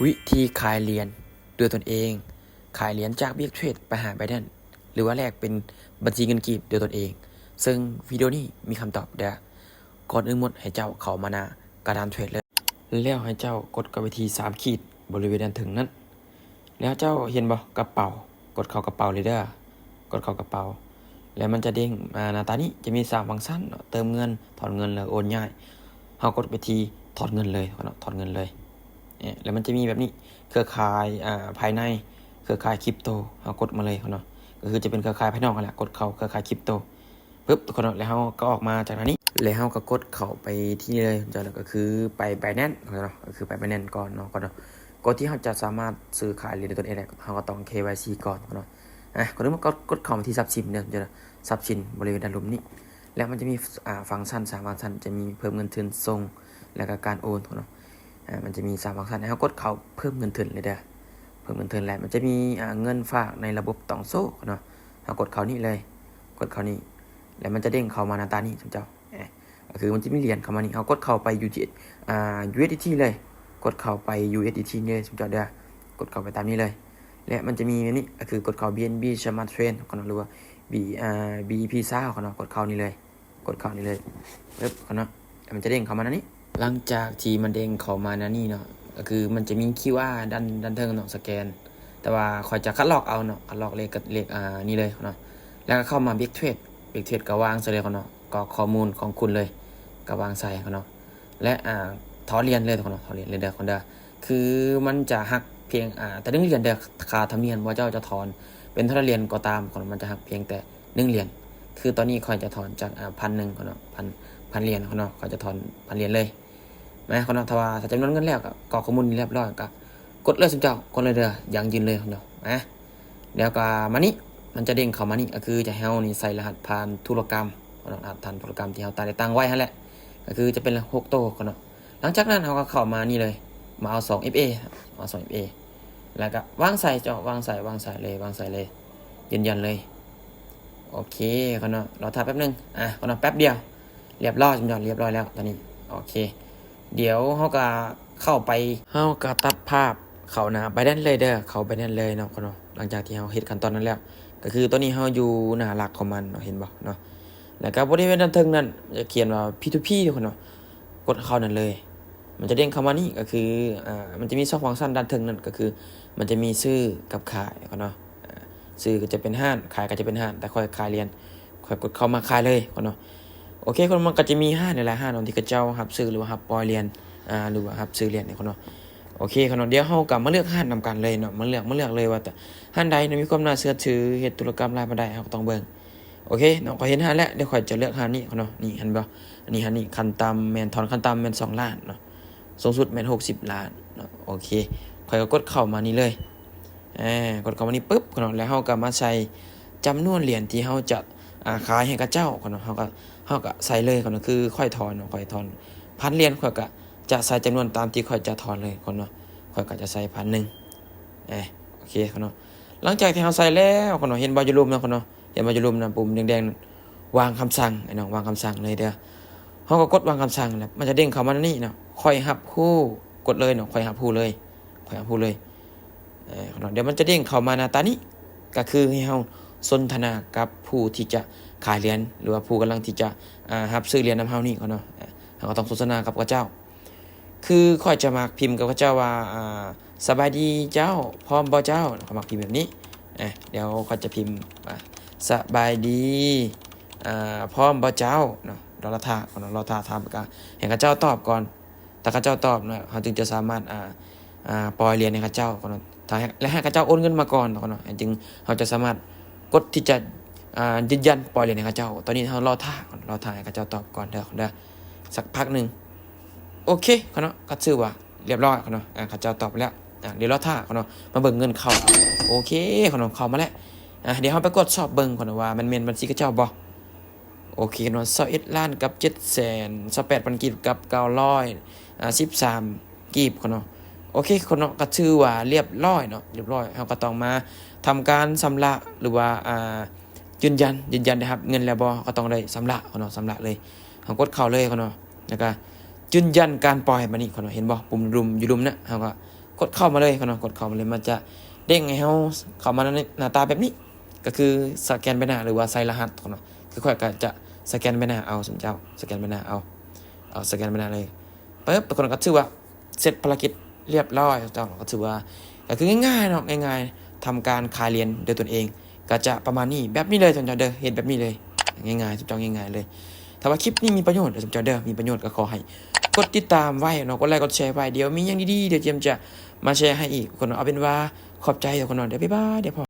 ວິທີຂາຍຫຼຽນດ້ວຍຕົນເອງ. ຂາຍຫຼຽນຈາກ Bittrex ໄປຫາ Binance ຫຼືວ່າແລກເປັນບັນຊີເງິນກີບດ້ວຍຕົນເອງ. ເຊິ່ງວິດີໂອນີ້ມີຄຳຕອບເດີ້. ກ່ອນອື່ນໝົດໃຫ້ເຈົ້າເຂົ້າມາໜ້າກະດານເທຣດເລີຍ ແລ້ວໃຫ້ເຈົ້າກົດເຂົ້າໄປທີ່ສາມຂີດບໍລິເວນດ້ານເທິງນັ້ນ. ແລ້ວເຈົ້າເຫັນບໍ່ ກະເປົາ, ກົດເຂົ້າກະເປົາເລີຍເດີ້. ກົດເຂົ້າກະເປົາ ແລ້ວມັນຈະເດ້ງມາໜ້າຕານີ້, ຈະມີສາມຟັງຊັນເນາະ, ເຕີມເງິນ, ຖອນເງິນ ແລະ ໂອນຍ້າຍ. ເຮົາກົດໄປທີ່ຖອນເງິນເລີຍເນາະ, ຖອນເງິນເລີຍ. ແລ້ວມັນຈະມີແບບນີ້, ເຄືອຂ່າຍ ອາ ພາຍໃນ, ເຄືອຂ່າຍຄຣິບໂຕ, ເຮົາກົດມາເລີຍເນາະ, ກໍຄືຈະເປັນເຄືອຂ່າຍພາຍນອກຫັ້ນແຫຼະ. ກົດເຂົ້າເຄືອຂ່າຍຄຣິບໂຕ ປຶບ ທຸກຄົນເນາະ, ແລ້ວເຮົາກໍອອກມາຈາກໜ້ານີ້ ແລ້ວເຮົາກໍກົດເຂົ້າໄປທີ່ນີ້ເລີຍເຈົ້າ, ກໍຄືໄປ Binance ເນາະ, ກໍຄືໄປ Binance ກ່ອນເນາະ, ກ່ອນເນາະ. ກ່ອນທີ່ເຮົາຈະສາມາດຊື້ຂາຍຫຼຽນດ້ວຍຕົນເອງໄດ້, ເຮົາກໍຕ້ອງ ເຄວາຍຊີ ກ່ອນເນາະ. ອາ ກ່ອນອື່ນໝົດກໍກົດເຂົ້າມາທີ່ຊັບສິນເດີເຈົ້າ, ຊັບສິນບໍລິເວນດ້ານລຸ່ມນີ້. ແລ້ວມັນຈະມີ ອາ ຟັງຊັນ ສາມຟັງຊັນ, ຈະມີເພີ່ມເງິນທຶນສົ່ງ ແລ້ວກໍການໂອນເນາະ. ອາ ມັນຈະມີສາມຟັງຊັນ, ໃຫ້ເຮົາກົດເຂົ້າເພີ່ມເງິນທຶນເລີຍເດີ້. ເພີ່ມເງິນທຶນ ແລ້ວມັນຈະມີ ອາ ເງິນຝາກໃນລະບົບຕ້ອງໂຊເນາະ, ເຮົາກົດເຂົ້ານີ້ເລີຍ, ກົດເຂົ້ານີ້ ແລ້ວມັນຈະເດ້ງເຂົ້າມາໜ້າຕານີ້ເຈົ້າ. ກໍຄືມັນຈະມີຫຼຽນເຂົ້າມານີ້, ເຮົາກົດເຂົ້າໄປ USDT ອາ USDT ເລີຍ, ກົດເຂົ້າໄປ USDT ເລີຍເຈົ້າເດີ້, ກົດເຂົ້າໄປຕາມນີ້ເລີຍ. ແລະ ມັນຈະມີແບບນີ້, ກໍຄືກົດເຂົ້າ BNB Smart Chain ເນາະ ຫຼືວ່າ B ອາ BEP ຊາວເນາະ, ກົດເຂົ້ານີ້ເລີຍ, ກົດເຂົ້ານີ້ເລີຍ ປຶບເນາະ, ແລ້ວມັນຈະເດ້ງເຂົ້າມາໜ້ານີ້. ຫຼັງຈາກທີ່ມັນເດ້ງເຂົ້າມາໜ້ານີ້ເນາະ, ກໍຄືມັນຈະມີ QR ດ້ານ ດ້ານເທິງເນາະ, ສະແກນ. ແຕ່ວ່າຂ້ອຍຈະຄັດລອກເອົາເນາະ, ຄັດລອກເລກ ເລກ ອາ ນີ້ເລີຍເນາະ, ແລ້ວກໍເຂົ້າມາ Bittrex, Bittrex ກໍວາງໃສ່ເລີຍເນາະ, ກອກຂໍ້ມູນຂອງຄຸນເລີຍ ກໍວາງໃສ່ເນາະ. ແລະ ອາ ຖອນຫຼຽນເລີຍເນາະ, ຖອນຫຼຽນເລີຍເດີເນາະ. ຄືມັນຈະຫັກພຽງ ອາ ແຕ່ໜຶ່ງຫຼຽນເດີ, ຄ່າທຳນຽມວ່າເຈົ້າຈະຖອນເປັນເທົ່າໃດຫຼຽນກໍຕາມເນາະ, ມັນຈະຫັກພຽງແຕ່ໜຶ່ງຫຼຽນ. ຄືຕອນນີ້ຂ້ອຍຈະຖອນຈາກ ອາ ພັນໜຶ່ງເນາະ, ພັນ ພັນຫຼຽນເນາະ, ຂ້ອຍຈະຖອນພັນຫຼຽນເລີຍ. ມາເນາະ, ຖ້າວ່າ ຖ້າຈຳນວນເງິນແລ້ວ ກໍກອກຂໍ້ມູນນີ້ຮຽບຮ້ອຍ ກໍກົດເລີຍຊຸມເຈົ້າ, ກົດເລີຍເດີ, ຢັ້ງຢືນເລີຍເນາະ. ມາ ແລ້ວກໍມານີ້, ມັນຈະເດ້ງເຂົ້າມານີ້, ກໍຄືຈະໃຫ້ເຮົານີ້ໃສ່ລະຫັດຜ່ານທຸລະກຳເນາະ, ລະຫັດຜ່ານທຸລະກຳທີ່ເຮົາຕັ້ງໄວ້ຫັ້ນແຫຼະ, ກໍຄືຈະເປັນຫົກໂຕເນາະ. ຫຼັງຈາກນັ້ນເຮົາກໍເຂົ້າມານີ້ເລີຍ, ມາເອົາສອງ ເອັຟເອ, ເອົາສອງ ເອັຟເອ ແລ້ວກໍວາງໃສ່ເຈົ້າ, ວາງໃສ່, ວາງໃສ່ເລີຍ, ວາງໃສ່ເລີຍ, ຢືນຢັນເລີຍ. ໂອເຄເນາະ, ລໍຖ້າແປັບໜຶ່ງ. ອາ ເນາະ, ແປັບດຽວ. ຮຽບຮ້ອຍ ສຸດຍອດ, ຮຽບຮ້ອຍແລ້ວຕອນນີ້. ໂອເຄ, ດຽວເຮົາກໍເຂົ້າໄປ, ເຮົາກໍຕັດພາບເຂົ້າໜ້າ Binance ເລີຍເດີ, ເຂົ້າ Binance ເລີຍເນາະ, ເນາະ. ຫຼັງຈາກທີ່ເຮົາເຮັດຂັ້ນຕອນນັ້ນແລ້ວ, ກໍຄືຕອນນີ້ເຮົາຢູ່ໜ້າຫຼັກຂອງມັນເນາະ, ເຫັນບໍ່ເນາະ? ແລ້ວກໍບໍລິເວນດ້ານເທິງນັ້ນຈະຂຽນວ່າ P two P ເນາະ, ກົດເຂົ້ານັ້ນເລີຍ. ມັນຈະເດ້ງເຂົ້າມານີ້, ກໍຄື ອາ ມັນຈະມີສອງຟັງຊັນດ້ານເທິງນັ້ນ, ກໍຄືມັນຈະມີຊື້ກັບຂາຍເນາະ. ອາ ຊື້ກໍຈະເປັນຮ້ານ, ຂາຍກໍຈະເປັນຮ້ານ, ແຕ່ຂ້ອຍຂາຍຫຼຽນ, ຂ້ອຍກົດເຂົ້າມາຂາຍເລີຍເນາະ. ໂອເຄ, ມັນກໍຈະມີຮ້ານຫຼາຍໆຮ້ານເນາະ ທີ່ເຂົາເຈົ້າຮັບຊື້ ຫຼືວ່າຮັບປ່ອຍຫຼຽນ ອາ ຫຼືວ່າຮັບຊື້ຫຼຽນເນາະ. ໂອເຄເນາະ, ດຽວເຮົາກໍມາເລືອກຮ້ານນຳກັນເລີຍເນາະ, ມາເລືອກ, ມາເລືອກເລີຍວ່າ ຮ້ານໃດເນາະ ມີຄວາມໜ້າເຊື່ອຖື, ເຮັດທຸລະກຳຫຼາຍປານໃດ, ເຮົາກໍຕ້ອງເບິ່ງ. ໂອເຄເນາະ, ຂ້ອຍເຫັນຮ້ານແລ້ວ, ດຽວຂ້ອຍຈະເລືອກຮ້ານນີ້ເນາະ. ນີ້ ເຫັນບໍ່? ອັນນີ້ ອັນນີ້ຂັ້ນຕ່ຳແມ່ນ, ຖອນຂັ້ນຕ່ຳແມ່ນສອງລ້ານເນາະ, ສູງສຸດແມ່ນຫົກສິບລ້ານເນາະ. ໂອເຄ, ຂ້ອຍກໍກົດເຂົ້າມານີ້ເລີຍ. ອາ ກົດເຂົ້າມານີ້ປຶບເນາະ, ແລ້ວເຮົາກໍມາໃສ່ຈຳນວນຫຼຽນທີ່ເຮົາຈະ ອາ ຂາຍໃຫ້ເຂົາເຈົ້າເນາະ. ເຮົາກໍ ເຮົາກໍໃສ່ເລີຍເນາະ, ຄືຂ້ອຍຖອນເນາະ, ຂ້ອຍຖອນພັນຫຼຽນ, ຂ້ອຍກໍຈະໃສ່ຈຳນວນຕາມທີ່ຂ້ອຍຈະຖອນເລີຍເນາະ. ຂ້ອຍກໍຈະໃສ່ພັນໜຶ່ງ. ອາ ໂອເຄເນາະ, ຫຼັງຈາກທີ່ເຮົາໃສ່ແລ້ວເນາະ, ເຫັນບໍ່ ຢູ່ລຸ່ມນັ້ນເນາະ, ເຫັນບໍ່ ຢູ່ລຸ່ມນັ້ນ ປຸ່ມແດງໆນັ້ນ ວາງຄຳສັ່ງ, ອ້າຍນ້ອງ ວາງຄຳສັ່ງເລີຍເດີ້. ເຮົາກໍກົດວາງຄຳສັ່ງແລ້ວ ມັນຈະເດ້ງເຂົ້າມານີ້ເນາະ, ຂ້ອຍຮັບຮູ້, ກົດເລີຍເນາະ, ຂ້ອຍຮັບຮູ້ເລີຍ, ຂ້ອຍຮັບຮູ້ເລີຍ. ເອີ ເນາະ, ດຽວມັນຈະເດ້ງເຂົ້າມາໜ້າຕານີ້, ກໍຄືໃຫ້ເຮົາສົນທະນາກັບຜູ້ທີ່ຈະຂາຍຫຼຽນ ຫຼືວ່າຜູ້ກຳລັງທີ່ຈະ ອາ ຮັບຊື້ຫຼຽນນຳເຮົານີ້ເນາະ. ເຮົາກໍຕ້ອງສົນທະນາກັບເຂົາເຈົ້າ. ຄືຂ້ອຍຈະມັກພິມກັບເຂົາເຈົ້າວ່າ ອາ ສະບາຍດີເຈົ້າ, ພ້ອມບໍ່ເຈົ້າ? ຂ້ອຍມັກພິມແບບນີ້. ອາ ດຽວຂ້ອຍຈະພິມວ່າ ສະບາຍດີ, ອາ ພ້ອມບໍ່ເຈົ້າ? ເນາະ, ລໍຖ້າເນາະ, ລໍຖ້າຖາມ ໃຫ້ເຂົາເຈົ້າຕອບກ່ອນ. ຖ້າເຂົາເຈົ້າຕອບເນາະ, ເຮົາຈຶ່ງຈະສາມາດ ອາ ອາ ປ່ອຍຫຼຽນໃຫ້ເຂົາເຈົ້າເນາະ, ຖ້າໃຫ້ ແລະ ໃຫ້ເຂົາເຈົ້າໂອນເງິນມາກ່ອນເນາະ, ເຮົາຈຶ່ງ ເຮົາຈະສາມາດກົດທີ່ຈະ ອາ ຢືນຢັນປ່ອຍຫຼຽນໃຫ້ເຂົາເຈົ້າ. ຕອນນີ້ເຮົາລໍຖ້າກ່ອນ, ລໍຖ້າໃຫ້ເຂົາເຈົ້າຕອບກ່ອນເດີ້, ເດີ້ ສັກພັກໜຶ່ງ. ໂອເຄເນາະ, ກໍຖືວ່າຮຽບຮ້ອຍເນາະ, ອາ ເຂົາເຈົ້າຕອບແລ້ວ. ອາ ດຽວລໍຖ້າເນາະ, ມາເບິ່ງເງິນເຂົ້າ. ໂອເຄເນາະ, ເຂົ້າມາແລ້ວ. ອາ ດຽວເຮົາໄປກວດສອບເບິ່ງກ່ອນວ່າມັນແມ່ນບັນຊີເຂົາເຈົ້າບໍ່. ໂອເຄເນາະ, ຊາວເອັດລ້ານກັບເຈັດແສນຊາວແປດພັນກີບກັບເກົ້າຮ້ອຍ ອາ ສິບສາມ ກີບເນາະ. ໂອເຄເນາະ, ກໍຖືວ່າຮຽບຮ້ອຍເນາະ, ຮຽບຮ້ອຍ. ເຮົາກໍຕ້ອງມາທຳການຊຳລະ ຫຼືວ່າ ອາ ຢືນຢັນ, ຢືນຢັນໄດ້ຮັບເງິນແລ້ວບໍ່? ເຮົາກໍຕ້ອງໄດ້ຊຳລະເນາະ, ຊຳລະເລີຍ. ເຮົາກົດເຂົ້າເລີຍເນາະ, ແລ້ວກໍຢືນຢັນການປ່ອຍມານີ້ເນາະ. ເຫັນບໍ່ ປຸ່ມລຸ່ມ ຢູ່ລຸ່ມນະ? ເຮົາກໍ ກົດເຂົ້າມາເລີຍເນາະ ກົດເຂົ້າມາເລີຍ ມັນຈະເດ້ງໃຫ້ເຮົາເຂົ້າມາໃນໜ້າຕາແບບນີ້ ກໍຄືສະແກນໃບໜ້າ ຫຼືວ່າໃສ່ລະຫັດເນາະ. ຄືຂ້ອຍກໍຈະສະແກນໃບໜ້າເອົາ ສົມເຈົ້າສະແກນໃບໜ້າເອົາ ເອົາສະແກນໃບໜ້າເລີຍ ປຶບ ທຸກຄົນກໍຖືວ່າເສັດພາລະກິດລຽບຮ້ອຍ ເຈົ້າ ກໍຖືວ່າ ກໍຄືງ່າຍໆເນາະ ງ່າຍໆ ທຳການຂາຍຫຼຽນດ້ວຍຕົນເອງ ກໍຈະປະມານນີ້ ແບບນີ້ເລີຍ ສົມເຈົ້າເດີ ເຮັດແບບນີ້ເລີຍ ງ່າຍໆ ສົມເຈົ້າ ງ່າຍໆເລີຍ. ຖ້າວ່າຄລິບນີ້ມີປະໂຫຍດ ສົມເຈົ້າເດີ ມີປະໂຫຍດກໍຂໍໃຫ້ກົດຕິດຕາມໄວ້ເນາະ ກົດໄລກົດແຊໄວ້ ດຽວມີຫຍັງດີໆ ດຽວເຈຍມຈະມາແຊໃຫ້ອີກ ທຸກຄົນເນາະ. ເອົາເປັນວ່າຂອບໃຈ ທຸກຄົນເນາະ ດຽວ ບາຍບາຍ ດຽວພໍ